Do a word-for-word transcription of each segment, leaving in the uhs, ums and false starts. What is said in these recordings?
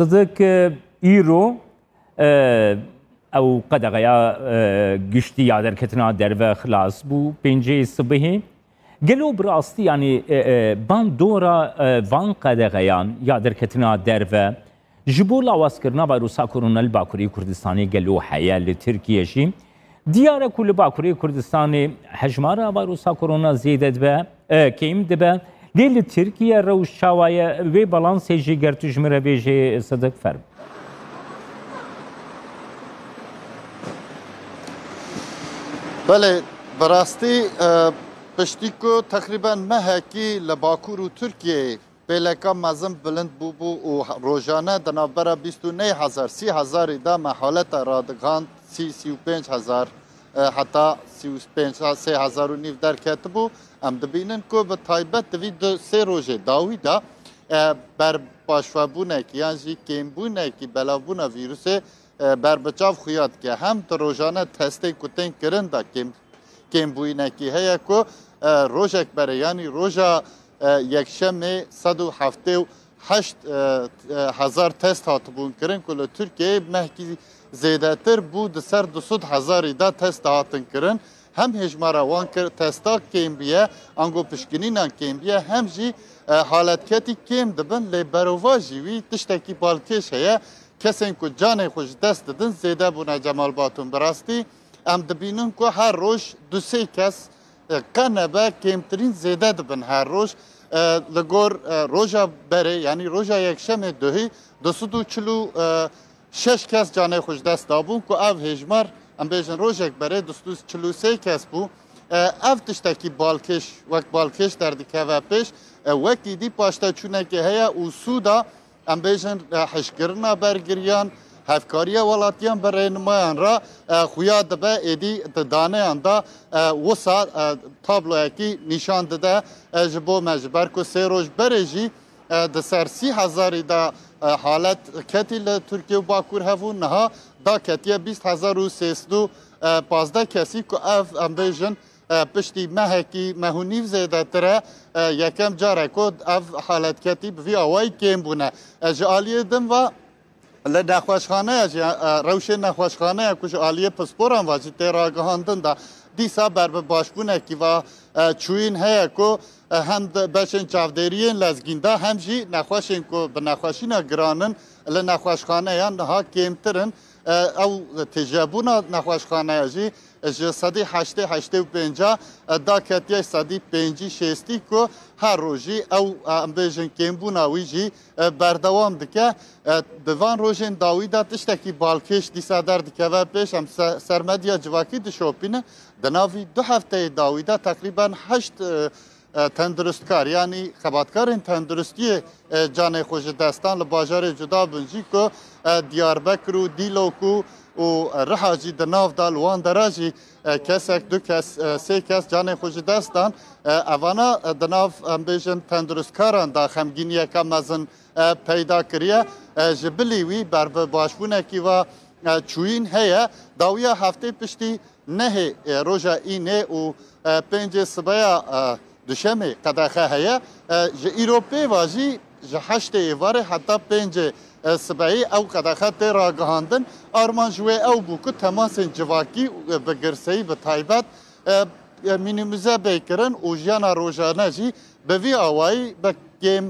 Sidik, e, îro, e, ew qedexeya, e, giştî ya derketina derve xilas bû, pêncê sibihê. Gelo bi rastî, yanî, e, e, bandora, e, van qedexeyan ya derketina derve ji bo lawazkirina vayrusa korona li Bakurê Kurdistanê gelo heye? Li Tirkiye jî diyar e ku li Bakurê Kurdistanê hejmara vayrusa korona zêde dibe, e, kêm dibe. Lê li Tirkiye rewş çawa ye? Wê balansê jî ger tu ji min re bêjê, Sidik, ferm. Belê, bi rastî, e, piştî ku teqrîben mehekî li Bakur û Tirkiyeyê pêleka mezin bilind bûbû û rojane di navbera bîst û neh hezar, sî hezarî de me halete radigihand, sî, sî û pênc hezar, e, heta sî û pênc, sê hezar û nîv derketibû. Em dibînin ku bi taybet di vî du sê rojê dawî de, e, berpaşvebûnekî yan jî kêmbûnekî belavbûna vîrusê, e, berbiçav xuya dike. Hem di rojane testên ku tên kirin de kêm, kêmbûyînekî heye ku, e, rojek berê, yanî roja, e, yekşemê sed û heftê û heşt, e, e, hezar test hatibûn kirin ku li Tirkiyeyê mehkî zêdetir bû, di ser du sed hezarî de test dihatin kirin. Hem hêjmara wan kir, testa kêm bûye, ango pişkinînan kêm bûye, hem jî, e, haletketî kêm dibin, lê berovajî wî tiştekî balkêş heye. Kesên ku canê xwe ji dest didin zêde bûne, Cemal Batûn. Bi rastî em dibînin ku her roj du sê kes, e, qe nebe kêmtirîn zêde dibin her roj. E, li gor, e, roja berê, yanî roja yekşemê duhî, du sed û çil û şeş kes canê xwe ji dest dabûn ku ev hêjmar, em bêjin, rojek berê du sed û çil û sê kes bû. E, ev tiştekî balkêş, wek balkêş derdikeve pêş. E, wekî dî paşteçûnekê heye û sûda, em bêjin, e, hişkirina bergiriyan, hevkariya welatiyan bi rênimayan re, e, xuya dibe, êdî di daneyan de, e, wisa, e, tabloyekî nîşan dide, e, ji bo me. Ji ber ku sê roj berê jî, e, di ser sî hezarî de, e, halet ketî li Tirkiye û Bakur hevû, niha daketiye bîst hezar û sê sed û pazdeh kesî ku ev, em bêjin, e, piştî mehekî, meh û nîv zêdetir e, e, yekem car e ku ev haletketî bi vî awayî kêm bûne. E, ji aliyê din ve li nexweşxaneya jî, e, rewşê nexweşxaneya ku ji aliyê pisporan ve jî tê ragihandin de dîsa berbibaşbûnekî ve, e, çûyîn heye ku, e, hem di beşên çavdêriyên lezgîn de hem jî nexweşên ku bi nexweşîna giran in li nexweşxaneyan niha kêmtir in. E, ew têjebûna nexweşxaneya jî ji sedî heştê, heştê û pênca, e, daketiye sedî pêncî, şêstî ku her roj jî ew, e, em bêjin kêmbûna wî jî, e, berdewam dike. E, di van rojên dawî de tiştekî balkêş dîsa derdikeve pêş. Em se-, ser medya civakî dişopînin. Di nav vî du hefteyê dawî de teqrîben heşt, e, e, tendurustkar, yanî xebatkarên tenduristiyê, e, canê xwe ji dest dan li bajarê cuda bin jî ku, e, Diyarbekir û Dîlok û, û Riha jî di nav de, li wan dera jî, e, kesek, du kes, e, sê kes canê xwe ji dest dan. E, evana, e, di nav, em bêjin, tenduristkaran de xemgîniyeke mezin, e, peyda kiriye. E, ji bilî wî berbibaşbûnekî ve, e, çûyîn heye. Dawiya heftê piştî nehê, e, roja înê û, e, pêncê sibeya, e, duşemê qedexe heye. E, ji îro pê ve jî ji heştê êvarê heta pêncê, e, sibeyê ew qedexe tê ragihandin. Armanc wê ew bû ku temasên civakî, e, bi girseyî, bi taybet, e, e, mînîmize bê kirin û jiyana rojane jî bi vî awayî bi kêm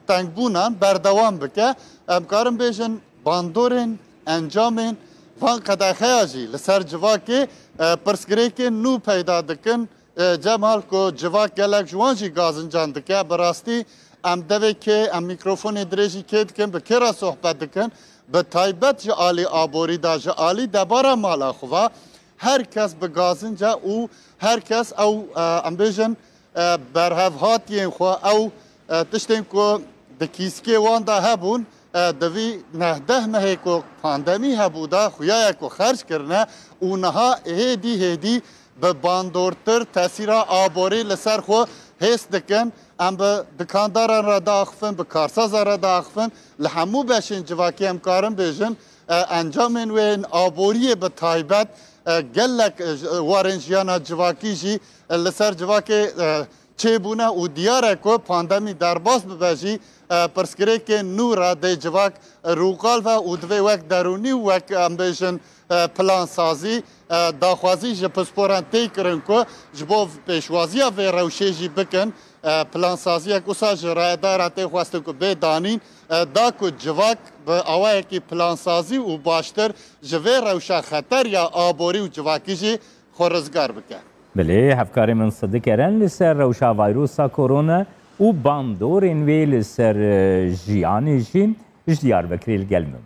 tengbûnan berdewam bike. Em karin bêjin bandorên, encamên van qedexeya jî li ser civakê, e, pirsgirêkên nû peyda dikin. E, Cemal, ku civak gelek ji wan jî gazincan dike, bi rastî em devê kê, em mîkrofonê dirêjî kê dikin, bi kê re sohbet dikin? Bi taybet ji alî aborî de, ji alî debara mala xwe ve her kes bi gazinca û her kes ew, e, em bêjin, e, berhevhatiyên xwe, ew, e, tiştên ku di kîskê wan de hebûn, e, di vî neh deh mehê ku pandemî hebû de xuya ye ku xerc kirine û niha hêdî hêdî bi bandortir tesîra aborî li ser xwe hês dikin. Em bi dikandaran re diaxifin, bi karsazan re diaxifin, li hemû beşên civakî em karin bêjin, e, encamên wê yên aboriyê bi taybet, e, gelek, e, ji, warên jiyana civakî jî, e, li ser civakê, e, çêbûne û diyar e ku pandemî derbas bibe jî, e, pirsgirêkên nû re dê civak rûqal ve û divê wek derûnî û wek, em bêjin, e, plansazî, e, daxwazî ji pisporan tê kirin ku ji bo pêşwaziya vê rewşê jî bikin, e, plansaziyek wisa ji rayedara tê xwestin ku bê danîn, e, da ku civak bi awayekî plansazî û baştir ji vê rewşa xeter ya aborî û civakî jî xwe rizgar bike. Belê, hevkarê min Sidik Eren li ser rewşa vayrusa korona û bandorên wê li ser, e, jiyanê jî ji Diyarbekirê li gel min.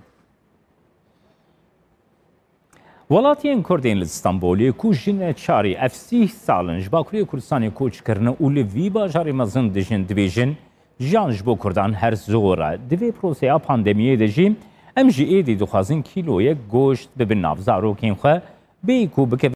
Welatiyên Kurdên li Stenbolê ku ji neçarî ev sîh sal in ji Bakurê Kurdistanê koç kirine û li vî bajarê mezin dijin, dibêjin, jiyan ji bo Kurdan her zor e. Di vê proseya pandemiyê de jî em ji êdî dixwazin kîloyek goşt bibin nav zarokên xwe, bêyî ku bikevin